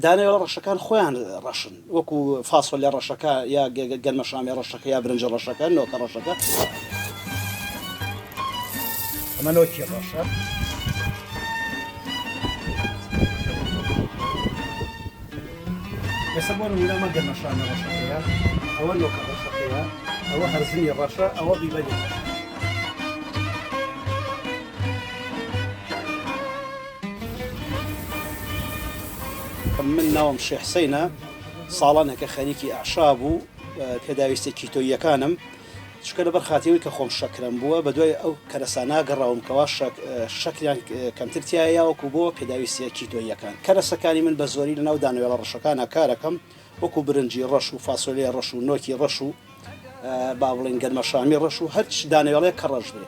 دانەوێڵە ڕەشەکان خۆیان ڕەشن وەکو فاسۆلیا ڕەشەکە یا گەنمەشامی ڕەشەکە یا برنجە ڕەشەکە نۆکە ڕەشەکە. ئەمە نۆکی ڕەشە. ئێستا بۆ نمونە ئەمە گەنمەشامی ڕەشەکەیە، ئەوە نۆکە ڕەشەکەیە، ئەوە هەرزنی ڕەشە، ئەوە بیبەری ڕەشە. من ناوم شێخ حسینە، ساڵانێکە خەریکی ئەعشاب و پێداویستە کیتۆییەکانم، چونکە لەبەر خاتری ئەوەی کە خۆم شەکرەم بووە بەدوای ئەو کەرەسانە گەڕاوم کەوا شەکریان کەمتر تیایە یاوەکو بۆ پێداویستیە کیتۆییەکان. کەرەسەکانی من بە زۆری لەناو دانەوێڵە ڕەشەکانا کارەکەم وەکو برنجی ڕەش و فاسۆلیای ڕەش و نۆکی ڕەش و با بڵێین گەنمەشامی ڕەش و هەرچ دانەوێڵەیەک کە ڕەش بێ.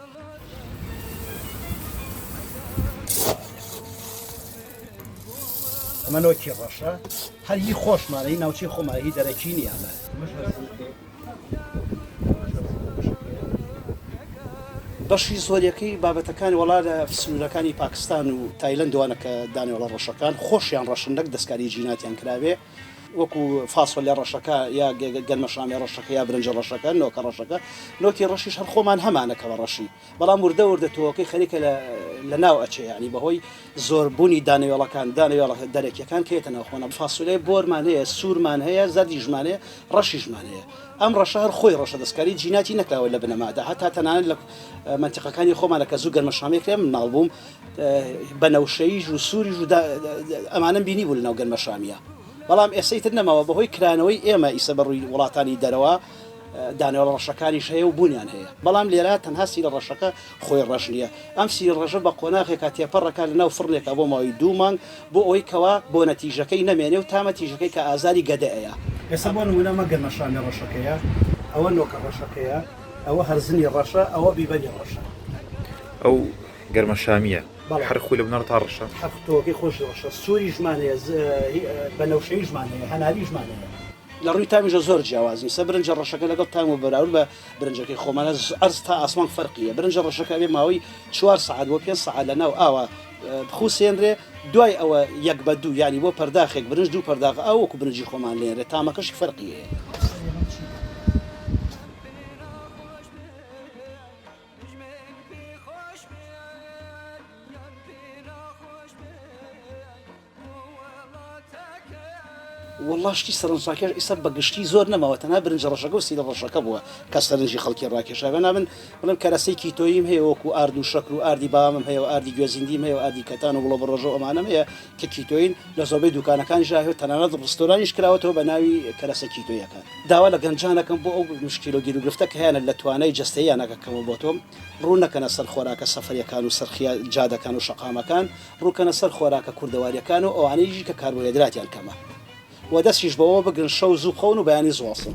ئەمە نۆکی ڕەشە هەر هی خۆشمانە هی ناوچەی خۆمانە هی دەرەکی نییە ئەمە. بەشی زۆریەکەی بابەتەکانی وەڵا لە سنوورەکانی پاکستان و تایلەندوانە کە دانەوێڵە ڕەشەکان خۆشیان ڕەشن نەک دەستکاری جیناتیان کراوێ وەکو فاسۆلیا ڕەشەکە یا گەنمەشامی ڕەشەکە یا برنجە ڕەشەکە نۆکە ڕەشەکە نۆکی ڕەشیش هەر خۆمان هەمانە کە بە ڕەشی بەڵام وردە وردە تۆوەکەی خەریکە لە لە ناو ئەچێ یانی بەهۆی زۆر بوونی دانەوێڵەکان دانەوێڵە دەرەکیەکان کە یەتە ناو خۆنا فاسۆلیای بۆرمان هەیە سوورمان هەیە زەردیشمان هەیە ڕەشیشمان هەیە ئەم ڕەشە هەر خۆی ڕەشە دەستکاری جیناتی نەکراوە لە بنەمادا هەتا تەنانەت لە مەنتیقەکانی خۆمانە کە زوو گەرمەشامی کرێ مناڵ بووم بەنەوشەییش و سووریش و ئەمانەم بینی بوو لەناو گەنمەشامیە بەڵام ئێستا ئیتر نەماوە بەهۆی کرانەوەی ئێمە ئیسە بە ڕووی وڵاتانی دەرەوە دانەوێڵە ڕەشەکانیش هەیە و بوونیان هەیە بەڵام لێرە تەنها سیرە ڕەشەکە خۆی ڕەش نییە ئەم سیرە ڕەشە بە قۆناغێکا تێپەڕەکا لەناو فڕنێکا بۆ ماوەی دوو مانگ بۆ ئەوەی کەوا بۆنە تیژەکەی نەمێنێ و تامە تیژەکەی کە ئازاری گەدە ئەیا. ئێستا بۆ نموونە ئەمە گەنمەشامی ڕەشەکەیە، ئەوە نۆکە ڕەشەکەیە، ئەوە هەرزنی ڕەشە، ئەوە بیبەری ڕەشە. ئەو گەرمەشامییە بەڵێ. هەر خۆی لە بنەڕەتا ڕەشە؟ هەر تۆوەکەی خۆشی ڕەشە، سووریشمان هەیە، بەنەوشەییشمان هەیە، هەناریشمان هەیە. لە ڕووی تامیشەوە زۆر جیاوازن، ئیستا برنجە ڕەشەکە لەگەڵ تام و بەراورد بە برنجەکەی خۆمانە ئەرز تا ئاسمان فەرقی هەیە، برنجە ڕەشەکە ئەبێ ماوەی چوار سەعات بۆ پێنج سەعات لەناو ئاوا بخوسێنرێ، دوای ئەوە یەک بە دوو یانی بۆ پەرداخێک برنج دوو پەرداخ ئاو وەکو برنجی خۆمان لێنرێ، تامەکەشی فەرقی هەیە. وەڵا شتی سەرنجڕاکێش ئیستا بە گشتی زۆر نەماوە تەنها برنجە ڕەشەکە و سیرە ڕەشەکە بووە کە سەرنجی خەڵکی ڕاکێشا وێنا من بڵێم کەرەسەی کیتۆییم هەیە وەکو ئارد و شەکر و ئاردی بامم هەیە و ئاردی گوێزیندیم هەیە و ئاردی کەتان و گوڵۆبە ڕۆژە و ئەمانەم هەیە کە کیتۆین لە زۆربەی دوکانەکانیشا هەیە و تەنانەت ڕستۆرانیش کراوەتەوە بە ناوی کەرەسە کیتۆیەکان داوا لە گەنجان ئەکەم بۆ ئەو مشکیلە و گیروگرفتە کە هەیانە لە توانای جەستەییانە کە کەمە بۆ تۆ ڕوو نەکەنە سەر خۆراکە سەفەریەکان و سەر جادەکان و شەقامەکان ڕووکەنە سەر خۆراکە کوردەواریەکان و ئەوانەیشی کە کاربۆهێدراتیان کەمە و دەستیش بەوە بگرن شەو زوو بخەون و بەیانی زوو هەڵسن.